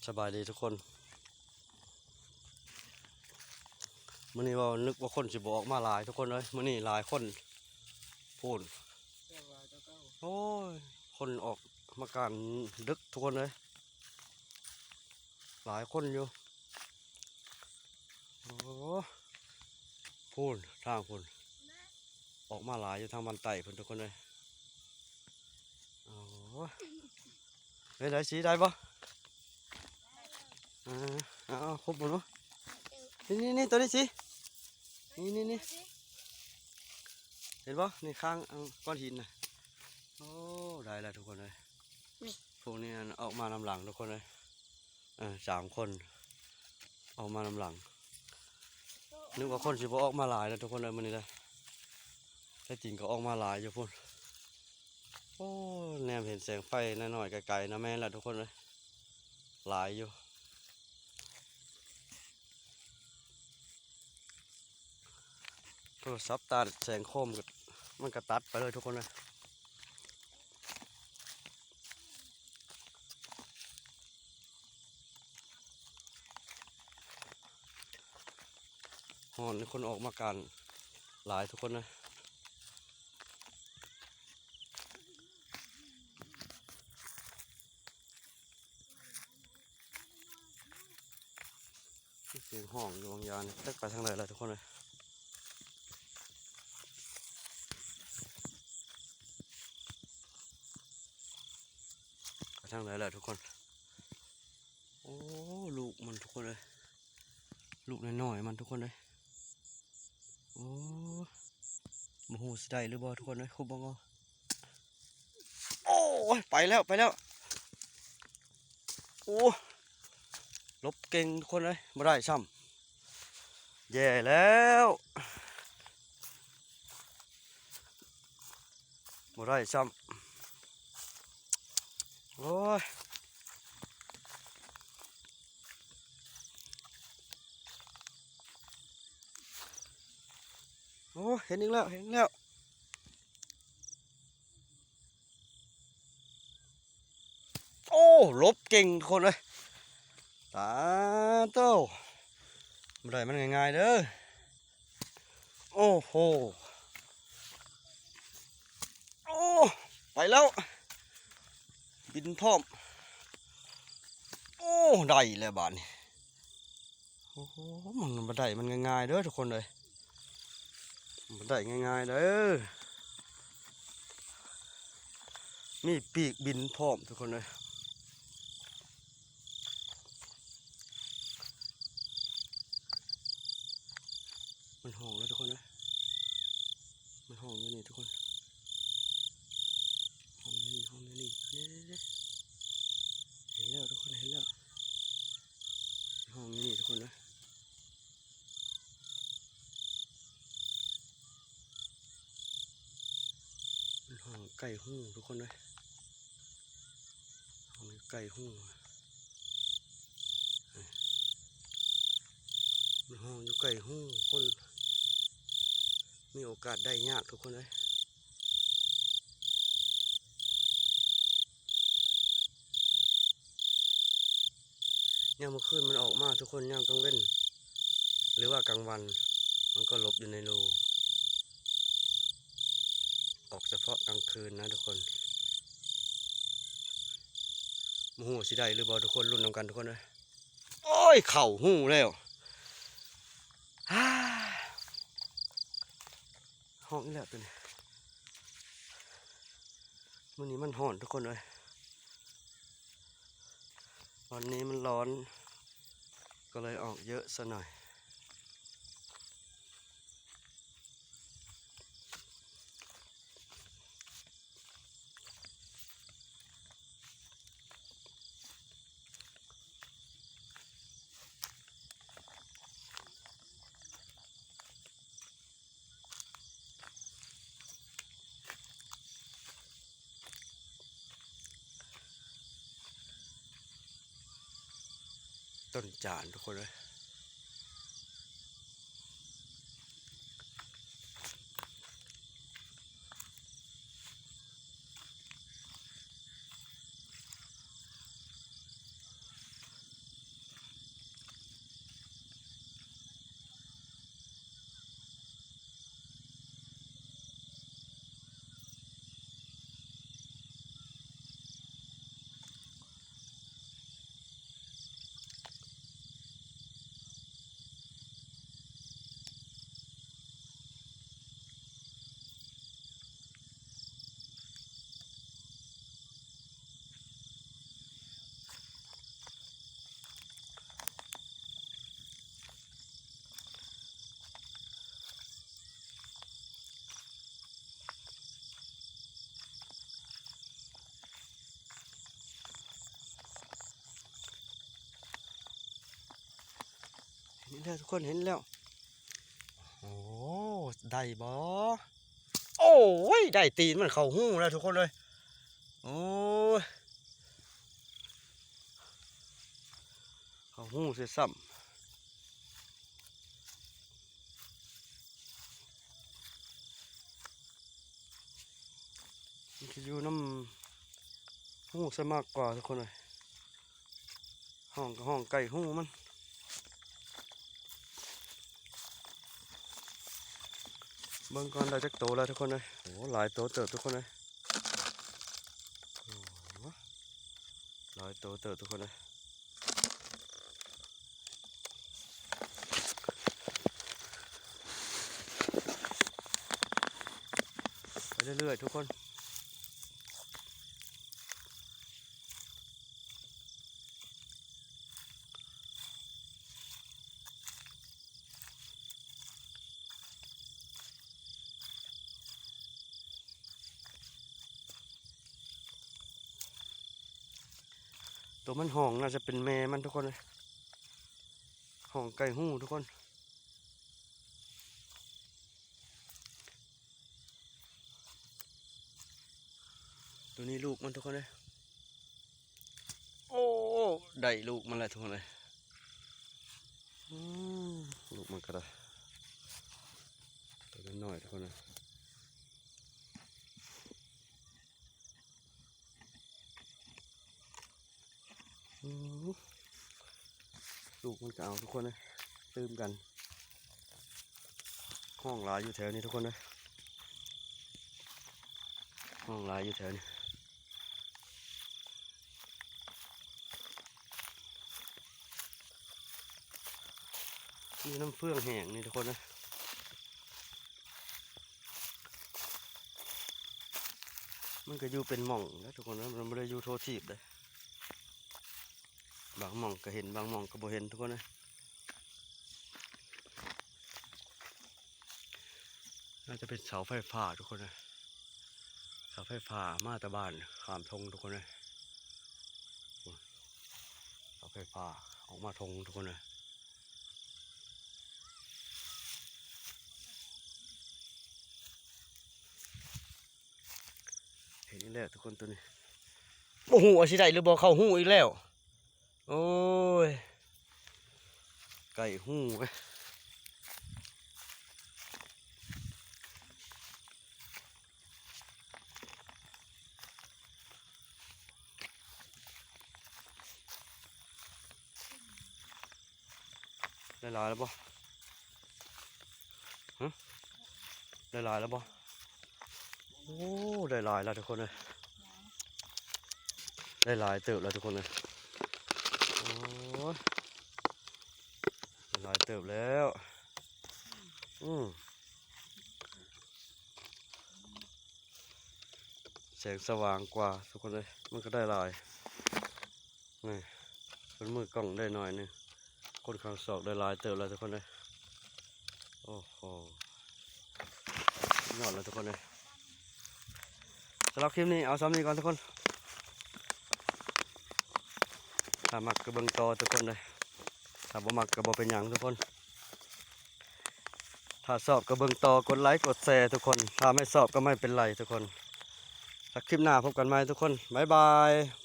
ສະບາຍດີທຸກຄົນ ມື້ນີ້ເວົ້າ ນຶກວ່າຄົນຊິບໍ່ອອກມາຫຼາຍທຸກຄົນເອີຍ ມື້ນີ້ຫຼາຍຄົນ ພຸ້ນ ໂອ້ຍ ຄົນອອກມາກາງດຶກທຸກຄົນເອີຍ ຫຼາຍຄົນຢູ່ ໂອ້ ພຸ້ນ ທາງພຸ້ນ ອອກມາຫຼາຍຢູ່ທາງບ້ານໃຕ້ພຸ້ນທຸກຄົນເອີຍ ໂອ້ ເປັນໃດສີ ໄດ້ບໍ່? ອ່າ ເອົາ ເອົາ ຄົບບໍ່ເນາະ ນີ້ໆໆ ໂຕນີ້ສີ ນີ້ໆໆ ເຫັນບໍ່? ນີ້ ຄາງ ເອົາ ກ້ອນຫີນນະ ໂອ້ ໄດ້ແລ້ວທຸກຄົນເອີຍ ນີ້ ພວກນີ້ ອັນ ອອກມານຳຫຼັງທຸກຄົນເອີຍ ເອີ ສາມຄົນ ອອກມານຳຫຼັງ ນຶກວ່າຄົນຊິບໍ່ອອກມາຫຼາຍແລ້ວທຸກຄົນເອີຍ ມື້ນີ້ເດີ ແທ້ຈິງກໍອອກມາຫຼາຍຢູ່ພຸ້ນ ໂອ້ ແນມເຫັນແສງໄຟນ້ອຍໆ ໄກໆ ນະ ແມ່ນແລ້ວທຸກຄົນເອີຍ ຫຼາຍຢູ່ ໂທລະສັບຕາແສງໂຄມກໍ ມັນກໍຕັດໄປເລີຍທຸກຄົນເອີຍ ຮ້ອນ ຄົນອອກມາກາງຫຼາຍທຸກຄົນເອີຍ. ສຽງຮ້ອງຢູ່ບາງຢ່າງນີ້ ຈັກໄປທາງໃດລະທຸກຄົນເອີຍ ໄປທາງໃດລະທຸກຄົນ ໂອ້ ລູກມັນທຸກຄົນເອີຍ ລູກນ້ອຍໆມັນທຸກຄົນເອີຍ ໂອ້ ບໍ່ຮູ້ຊິໄດ້ຫຼືບໍ່ທຸກຄົນເອີຍ ຄຸບເບິ່ງເອົາ ໂອ້ຍ ໄປແລ້ວ ໄປແລ້ວ ໂອ້ ຫຼົບເກັ່ງທຸກຄົນເອີຍ ບໍ່ໄດ້ຊ້ຳ ແຍ່ແລ້ວ ບໍ່ໄດ້ຊ້ຳ ໂອ້ຍ ໂອ້ ເຫັນອີກແລ້ວ ເຫັນອີກແລ້ວ ໂອ້ ຫຼົບເກັ່ງທຸກຄົນເອີຍ ຕາໂຕ ບໍ່ໄດ້ມັນງ່າຍໆເດີ ໂອ້ໂຫ ໂອ້ ໄປແລ້ວ ບິນພ້ອມ ໂອ້ ໄດ້ແລ້ວບາດນີ້ ໂອ້ໂຫ ມັນບໍ່ໄດ້ມັນງ່າຍໆເດີທຸກຄົນເອີຍ ບໍ່ໄດ້ງ່າຍໆເດີ ມີປີກບິນພ້ອມທຸກຄົນເອີຍ ມັນຮ້ອງແລ້ວທຸກຄົນເອີຍ ມັນຮ້ອງຢູ່ນີ້ທຸກຄົນ ຮ້ອງຢູ່ນີ້ ຮ້ອງຢູ່ນີ້ ເດ້ໆໆ ເຫັນແລ້ວທຸກຄົນ ເຫັນແລ້ວ ມັນຮ້ອງຢູ່ນີ້ທຸກຄົນເອີຍ ມັນຮ້ອງໃກ້ຫູທຸກຄົນເອີຍ ຮ້ອງຢູ່ໃກ້ຫູ ມັນຮ້ອງຢູ່ໃກ້ຫູຄົນ ມີໂອກາດໄດ້ຍາກທຸກຄົນເອີຍ ຍາມມື້ຄືນມັນອອກມາທຸກຄົນ ຍາມກາງເວັນ ຫຼືວ່າກາງວັນ ມັນກໍຫຼົບຢູ່ໃນຮູ ອອກສະເພາະກາງຄືນນະທຸກຄົນ ບໍ່ຮູ້ຊິໄດ້ຫຼືບໍ່ທຸກຄົນ ລຸ້ນນຳກັນທຸກຄົນເອີຍ ໂອ້ຍ ເຂົ້າຫູແລ້ວ ຮ້ອງອີກແລ້ວໂຕນີ້ ມື້ນີ້ມັນຮ້ອນທຸກຄົນເອີຍ ວັນນີ້ມັນຮ້ອນ ກໍເລີຍອອກເຍອະຊະໜ້ອຍ ຕົ້ນຈານທຸກຄົນເອີຍ ໂ เห็นแล้วทุกคน เห็นแล้ว โอ้ ได้บ่ โอ้ย ได้ตีนมันเข้าหูแล้วทุกคนเอ้ย โอ้ย เข้าหูเสียซ้ำ มันจะอยู่นำหูซะมากกว่าทุกคนเอ้ย ฮ้องก็ฮ้องใกล้หูมัน เบิ่งก่อนได้จักโตแล้วทุกคนเอ้ย โอ้ หลายโตเติบทุกคนเอ้ย โอ้ หลายโตเติบทุกคนเอ้ย ไปเรื่อยๆทุกคน ตัวมันฮ้องน่าจะเป็นแม่มันทุกคนเอ้ย ฮ้องใกล้หูทุกคน ตัวนี้ลูกมันทุกคนเอ้ย โอ้ ได้ลูกมันแล้วทุกคนเอ้ย อืม ลูกมันก็ได้ ตัวน้อยๆทุกคนเอ้ย อืม ลูกมันก็เอาทุกคนเอ้ย ตื่มกัน ฮ้องหลายอยู่แถวนี้ทุกคนเอ้ย ฮ้องหลายอยู่แถวนี้ อยู่นำเฟื่องแห้งนี่ทุกคนเอ้ย มันก็อยู่เป็นหม่องนะทุกคนนะ มันบ่ได้อยู่ทั่วทีปเด้ บางหม่องก็เห็น บางหม่องก็บ่เห็นทุกคนนะ น่าจะเป็นเสาไฟฟ้าทุกคนนะ เสาไฟฟ้ามาแต่บ้านข้ามทงทุกคนนะ เสาไฟฟ้าออกมาทงทุกคนนะ เห็นอีกแล้วทุกคนตัวนี้ บ่ฮู้ว่าสิได้หรือบ่ เข้าหูอีกแล้ว โอ้ย ใกล้หูเว้ย ได้หลายแล้วบ่ ฮะ ได้หลายแล้วบ่ โอ้ ได้หลายแล้วทุกคนเอ้ย ได้หลายเติบแล้วทุกคนเอ้ย โอ้ย ได้หลายเติบแล้ว อืม แสงสว่างกว่าทุกคนเอ้ย มันก็ได้หลาย นี่ เป็นมือกล้องได้หน่อยหนึ่ง คนข้างซอกได้หลายเติบแล้วทุกคนเอ้ย โอ้โห ยอดแล้วทุกคนเอ้ย สำหรับคลิปนี้เอาส่ำนี้ก่อนทุกคน ถ้ามักก็เบิ่งต่อทุกคนเอ้ย ถ้าบ่มักก็บ่เป็นหยังทุกคน ถ้าชอบก็เบิ่งต่อ กดไลก์ กดแชร์ทุกคน ถ้าไม่ชอบก็ไม่เป็นไรทุกคน ถ้าคลิปหน้าพบกันใหม่ทุกคน บ๊ายบาย